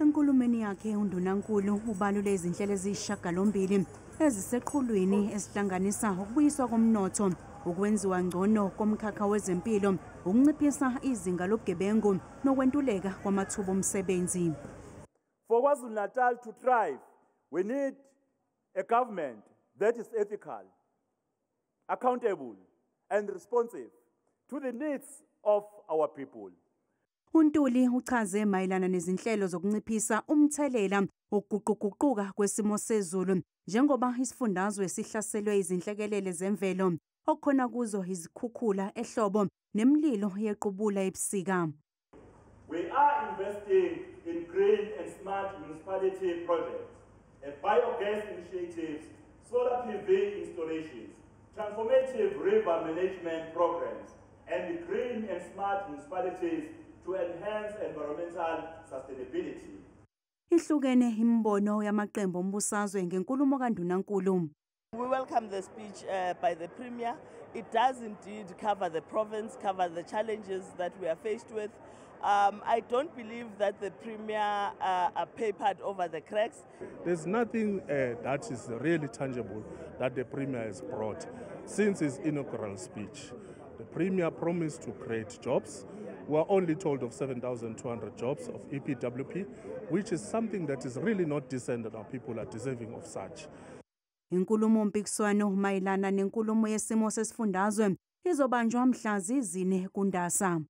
Enkulumeni yakhe, uNdunankulu ubalule izinhlelo eziyisishiyagalombili eziseqhulwini, ezihlanganisa ukubuyiswa komnotho, ukwenziwa ngcono komkhakha wezempilo, ukunciphisa izinga lobugebengu nokwentuleka kwamathuba omsebenzi. For KwaZulu-Natal to thrive, we need a government that is ethical, accountable, and responsive to the needs of our people. UNtuli uchaze mayelana nezinhlelo zokunciphisa umthelela wokuguquguquka kwesimo sezulu, njengoba isifundazwe sihlaselwe izinhlekelele zemvelo, okukhona kuzo izikhukhula ehlobo nemililo yequbula ebusika. We are investing in green and smart municipality projects, biogas initiatives, solar PV installations, transformative river management programs, and the green and smart municipalities to enhance environmental sustainability. Ihlukene imibono yamaqembu ombusazwe ngenkulumo kaNdunankulu. We welcome the speech by the Premier. It does indeed cover the province, cover the challenges that we are faced with. I don't believe that the Premier papered over the cracks. There's nothing that is really tangible that the Premier has brought since his inaugural speech. The Premier promised to create jobs. We are only told of 7,200 jobs of EPWP, which is something that is really not decent, and our people are deserving of such. Inkulumo mpikiswano mayelana nenkulumo yesimo sesifundazwe izobanjwa mhla zi-4 kuNdasa.